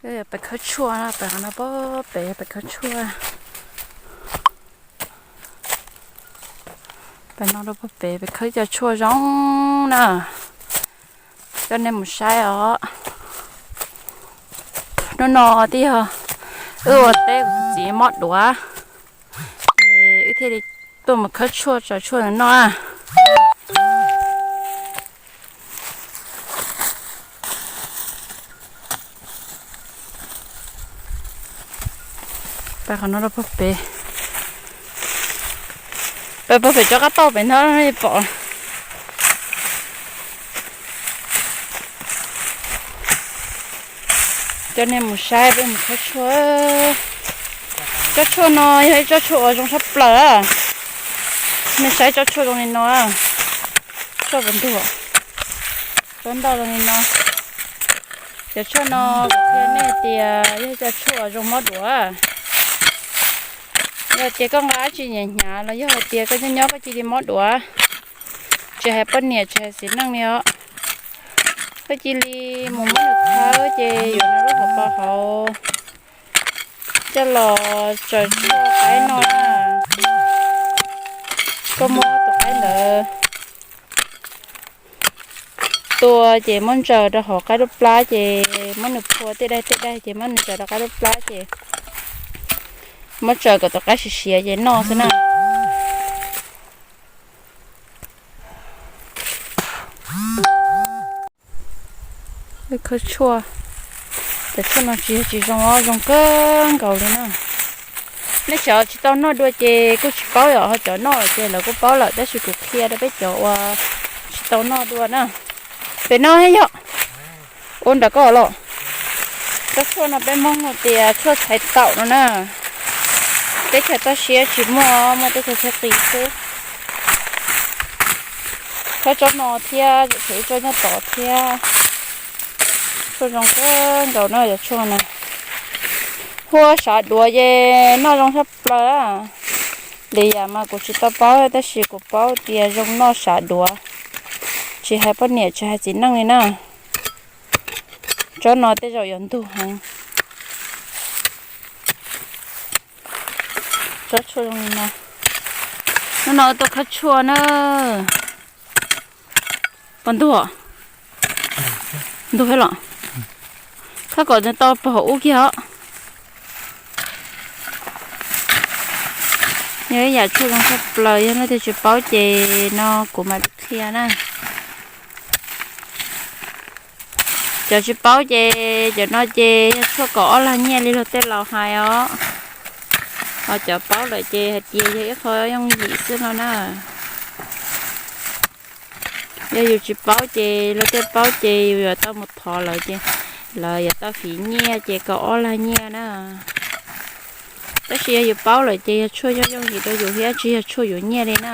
Pem khawb tshuaj na, pem qhov no pem, pem khawb tshuaj. Pem no rau pem, pem khawb cov tshuaj zoo na. Coj nej mus saib os. Hnub no twb yog wb ua teb, kuv txiv mob duav, es wb thiaj li tuaj mus khawb tshuaj tsaws tshuaj noj. Pem qhov no rau pem, pem pem cov qab tauj pem no pom. Coj nej mus saib peb mus khawb tshuaj. Tsob tshuaj no yog ib tsob tshuaj uas zoo tshaj plaws. Nej saib tsob tshuaj zoo li no, tshuaj puas ntuag, tsob ntoj zoo li no. Cov tshuaj no kuv qhia nej tias yog cov tshuaj uas zoo mob duav. Yog tias koj nqa dab tsi hnyav hnyav los yog hais tias koj nyob nyob koj cia li mob duav, tsis hais poj niam tsis hais txiv neej li os, koj cia li mus muab nws khawb ces yuav nws lub hauv paus hauv coj los tsaws tshuaj qaib noj na. Koj muab tus qaib ntawd tua ces muab ntsaws rau hauv qaib lub plab ces muab nws phua tej daig tej daig ces muab nws ntsaws rau qaib lub plab ces muab tsaws kom tus qaib siav siav ces noj xwb na. Khawb tshuaj, cov tshuaj no tsis yog tsis zoo os, zoo kawg nkaus li na. Nej cov tsis tau noj dua ces kuj tsis paub yom, ho cov noj lawm ces lawv kuj paub lawm, tab sis kuv qhia rau peb cov uas tsis tau noj dua na. Pem no thiab yog ua nram koj los. Tsob tshuaj no peb Hmoob hu tias tshuaj txhais taum no na. Teb chaws toj siab tsis muaj, muaj teb chaws Txhiab Qis xwb. Khawb tsob no thiab, tseem tshuav ib tsob nyob tod thiab. Tshuaj zoo kawg nkaus no, cov tshuaj no. Huab sav duav ces noj zoo tshaj plaws. Lwm yam mas kuv tsis tau paub tab sis kuv paub tias zoo noj sav duav, tsis hais poj niam tsis hais txiv neej li na. Tsob no tej zaum yuav ntug heev. Tsob tshuaj zoo li no. Hnub no tuaj khawb tshuaj na. Puas ntug? Ntug thiab los? Khawb kom nws tau puag hauv ub kiag os. Yog ib yam tshuaj zoo tshaj plaws, yog leej twg tsis paub ces no kuv mam li qhia na. Cov tsis paub ces cov no ces yog tshuaj kaum ob lag nyiaj li luag tej laus hais os. Ho cov paub lawm ces hais tias yog ib qho yooj yim xwb no na. Yog yus tsis paub ces luag tej paub ces yus yuav tau mus thov lawv ces lawv yuav tau fiv nyiaj ces kaum ob lag nyiaj na. Tab sis yog yus paub lawm ces yog tshuaj yooj yooj yim rau yus thiab tsis yog tshuaj yuav nyiaj li na.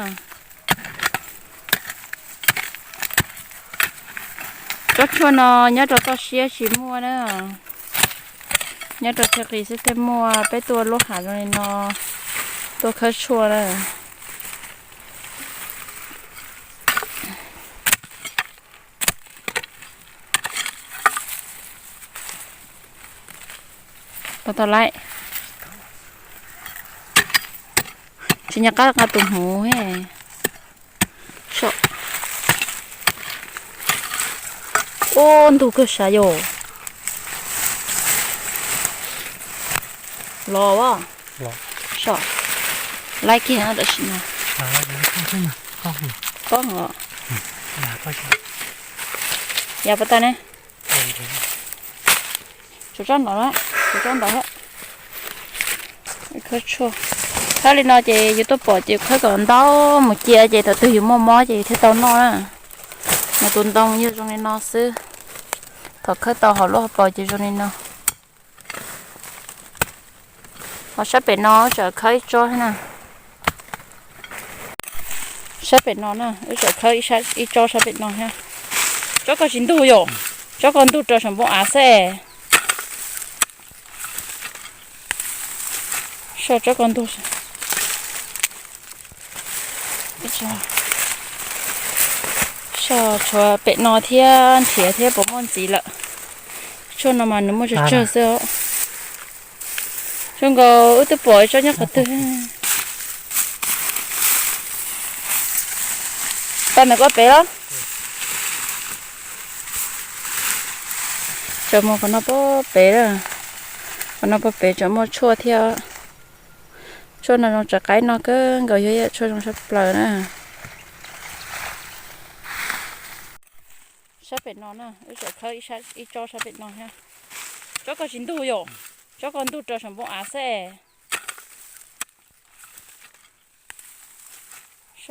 Tsob tshuaj no nyob rau toj siab tsis muaj na. Nyob rau Txhiab Qis xwb thiaj muaj, peb tuaj lub hav zoo li no tuaj khawb tshuaj na. Pom tau lawm. Tsis nco qab nqa tus hmuv. Ub, ntug kawg sav yom. Los as. Saib kiag tam sim no. Poob os. Yav pas tag ne. Tshuav tsob ntawd, tshuav tsob ntawd. Khawb tshuaj, khawb li no ces yus tuaj pom ces khawb kom ntau mus cia ces thaum twg yus muaj mob ces yus thiaj tau noj na. Mas tus ntoo yog zoo li no xwb, thaum khawb tau hauv lub hauv paus ces zoo li no. Ho sab pem no wb tseem khawb ib tsob thiab na. Sab pem no na, wb tseem khawb ib tsob sab pem no thiab. Tsob ko tsis ntug yom, tsob ko ntug rau saum npoo av xwb. Saib tsob ko ntug. Saib tshuav pem no thiab nrhiav thiab puas muaj ntxiv lawm. Tsob no mas nws muaj tsawg tsawg xwb os. Zoo nkaus wb twb pom ib tsob nyob qhov twg. Pab ntawm koj pem los? Tseem muaj qhov no puag pem, qhov no puag pem tseem muaj tshuaj thiab. Tshuaj no zoo tsaws qaib noj kawg nkaus, yog ib yam tshuaj zoo tshaj plaws na. Sab pem no na, wb tseem khawb ib tsob sab pem no thiab. Tsob ko tsis ntug yom, tsob ko ntug rau saum npoo av xwb.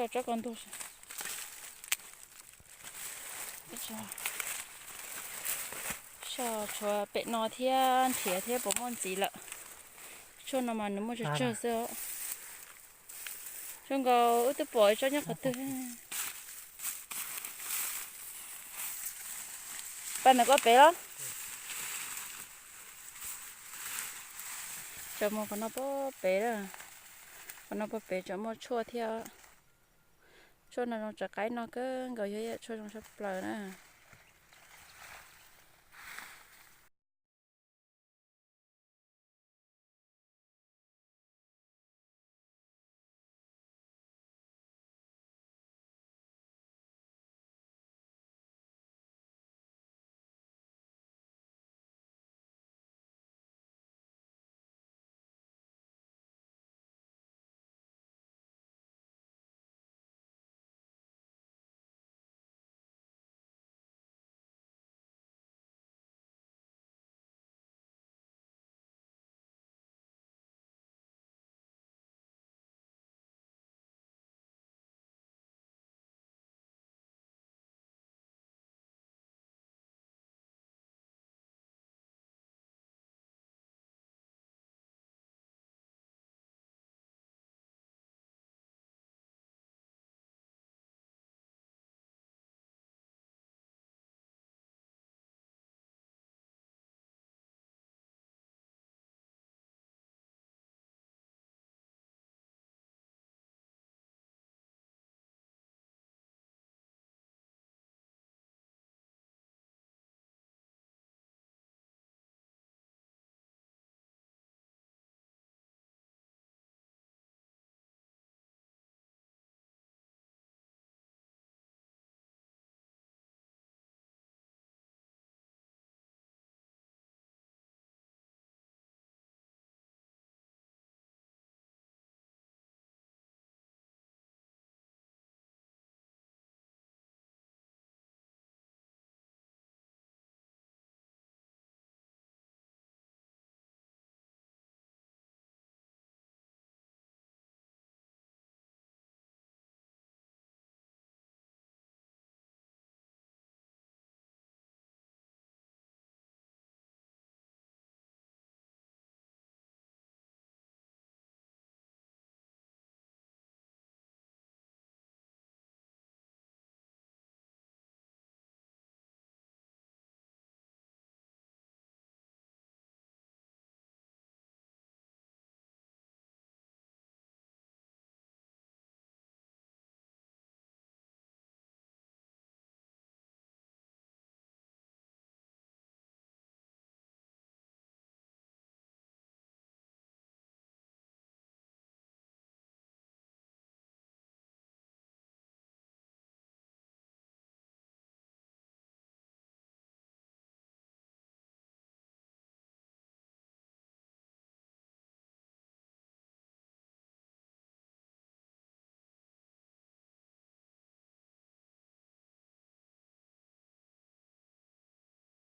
Tsob ko ntug. Tshuav pem no thiab nrhiav thiab puas muaj ntxiv lawm. Tshuaj no mas nws muaj tsawg tsawg xwb os. Zoo nkaus wb twb pom ib tsob nyob qhov twg. Pab ntawm koj pem los? Tseem muaj qhov no puag pem, qhov no puag pem tseem muaj tshuaj thiab. Tshuaj no zoo tsaws qaib noj kawg nkaus, yog ib yam tshuaj zoo tshaj plaws na.